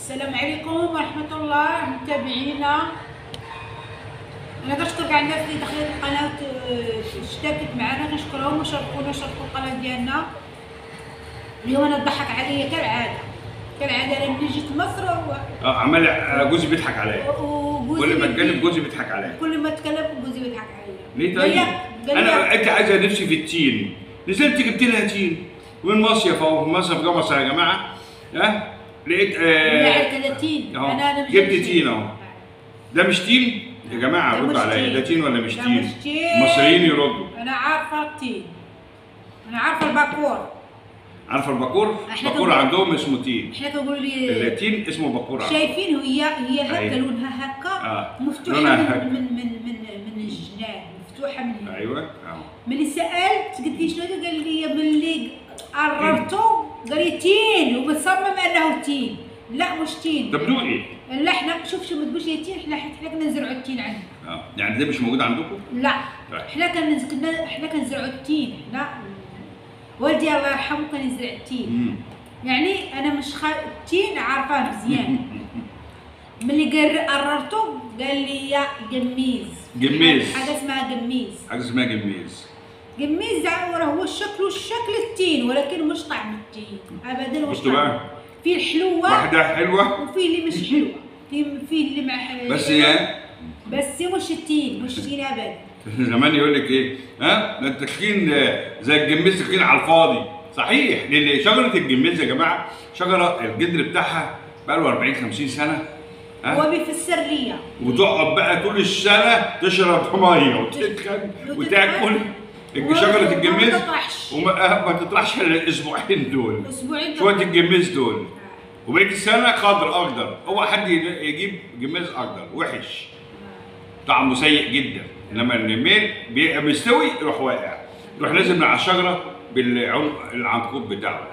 السلام عليكم ورحمة الله متابعينا. انا كنشكر كاع الناس اللي دخلت القناة اشتركت معنا، كنشكرهم وشاركونا وشاركوا القناة ديالنا. اليوم انا تضحك عليا كالعادة كالعادة، انا ملي جيت مصر عمال جوزي بيضحك عليا، كل ما اتكلم جوزي بيضحك عليا، كل ما اتكلم جوزي بيضحك عليا. ليه طيب؟ انا انت عايزه نفسي في التين، نزلت جبت لها تين من مصيف اهو، مصيف جمصة يا جماعة. ها لقيت تين، انا جبت تين اهو. ده مش تين يا جماعة؟ ردوا عليا، ده تين ولا مش تين؟ المصريين يردوا. انا عارفه التين، انا عارفه الباكور. عارفه الباكور؟ الباكور عندهم اسمه تين. احنا كنقولوا لي التين اسمه باكور. شايفين هي هكا لونها هكا مفتوحة من من من من من الجنان، مفتوحة من هنا. ايوه. ملي سالت قلت لي شنو هذا، قال لي ملي قررته قال لي تين، ومصمم انه تين. لا مش تين. طب دوقي. لا احنا شوف ما تقولش لي تين، احنا حيت حنا كنا نزرعوا التين عندنا. يعني ده مش موجود عندكم؟ لا حنا حنا كنزرعوا التين. حنا والدي الله يرحمه كان يزرع التين. يعني انا مش التين عارفاه مزيان. ملي قررته قال لي يا جميز. جميز، حاجة اسمها جميز. حاجة اسمها جميز. جميز راه هو شكله شكل التين، ولكن مش طعم التين ابدا. مش طعم، فيه الحلوة واحدة حلوة وفيه اللي مش حلوة، فيه اللي مع بس يا بس مش التين، مش التين ابدا. زمان يقول لك ايه؟ ها؟ ده التخين زي الجميز، تخين على الفاضي. صحيح، لان شجرة الجميز يا جماعة شجرة الجدر بتاعها بقى له 40 50 سنة. هو بيفسر ليا، وتقعد بقى طول السنة تشرب مية وتتخن وتاكل شجرة الجميز وما تطرحش الا الاسبوعين دول، اسبوعين شوية الجميز دول، وبقية السنة خضر اخضر. اوعى حد يجيب جميز اخضر وحش، طعمه سيء جدا. انما النميل بيبقى مستوي يروح واقع، يروح نازل من على الشجرة بالعنقود بتاعه،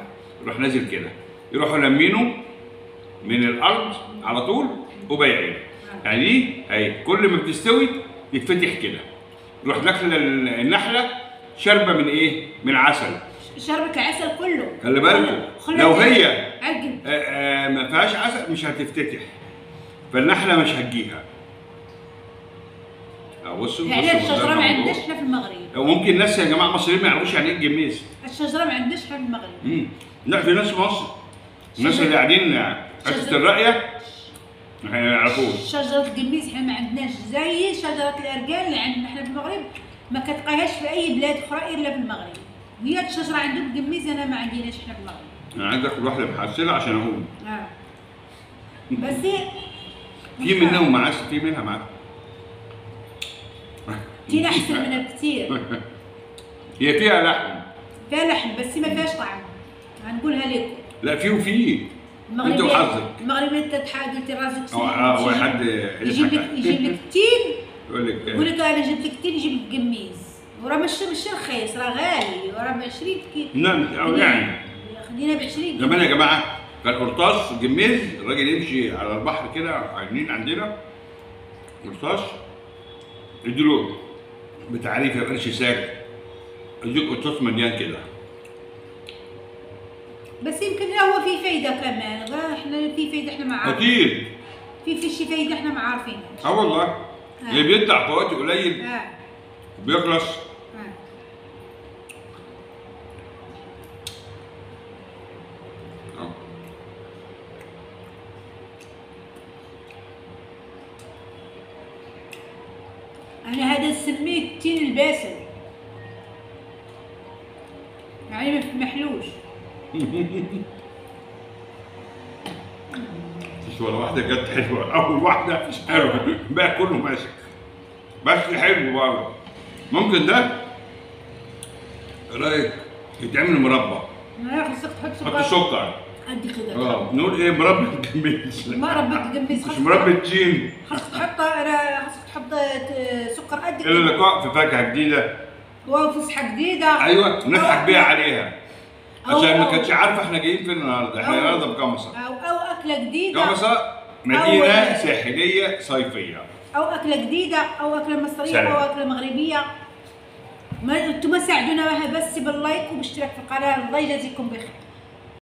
يروح نازل كده، يروحوا لمينه من الارض على طول وبايعينه. يعني دي اهي كل ما بتستوي تتفتح كده، يروح داخله النحلة شاربه من ايه؟ من عسل. شربت العسل كله. خلي بالكم لو هي ما فيهاش عسل مش هتفتتح، فالنحله مش هتجيها. بصوا يعني الشجرة ما عندناش حنا في المغرب. وممكن ناس يا جماعة مصريين ما يعرفوش يعني ايه الجميز. الشجرة ما عندناش حنا في المغرب. لا في ناس في مصر، الناس اللي قاعدين حتة الراية ما يعرفوش. شجرة الجميز حنا ما عندناش، زي شجرة الارجان اللي عندنا حنا في المغرب ما كتلقاهاش في اي بلاد اخرى الا في المغرب. هي الشجرة عندهم الجميز، انا ما عندناش حنا في المغرب. انا عايز اكل واحدة محسله عشان اقوم. بس في منهم معسل، في منها معسل. تينا احسن منها بكثير. هي فيها لحم، فيها لحم بس ما فيهاش طعم، هنقولها لكم. لا فيه وفيه، انت وحظك. المغربية قلتي راسك هو حد يجيب لك تين، يقول لك انا جبت لك تين، يجيب لك جميز، وراه مش رخيص، راه غالي، وراه ب 20 كيلو. نعم يعني خدينا ب 20. زمان يا جماعة كان قرطاس جميز، الراجل يمشي على البحر كده عاملين عندنا قرطاس يديله بتعريف يا قرش ساك، يديك قرطاس مليان كده. بس يمكن هو في فايده كمان، احنا في فايده احنا ما عارفين. اكيد في شي فايده احنا ما عارفينها. والله اللي بيطلع في وقت قليل وبيخلص. انا هذا نسميه التين الباسل، يعني محلوش. مفيش ولا واحدة جت حلوة، أول واحدة حلوة، بقى كله ماسك بس حلو برضه. ممكن ده رأيك يتعمل مربى؟ لا خصك تحط سكر. حط سكر قد كده. نقول ايه؟ مربى الجميز. مربى الجميز مش مربى التين. خصك تحط، خصك تحط سكر قد كده. الى اللقاء في فاكهة جديدة وفسحة جديدة. ايوه نضحك بيها عليها عشان ما كانتش عارفه احنا جايين فين النهارده. احنا النهارده في جمصة. او اكله جديدة. جمصة مدينة ساحليه صيفية. او اكله جديدة او اكله مصرية او اكله مغربية. ما انتم ساعدونا بس باللايك وبالاشتراك في القناة. الله يجازيكم بخير.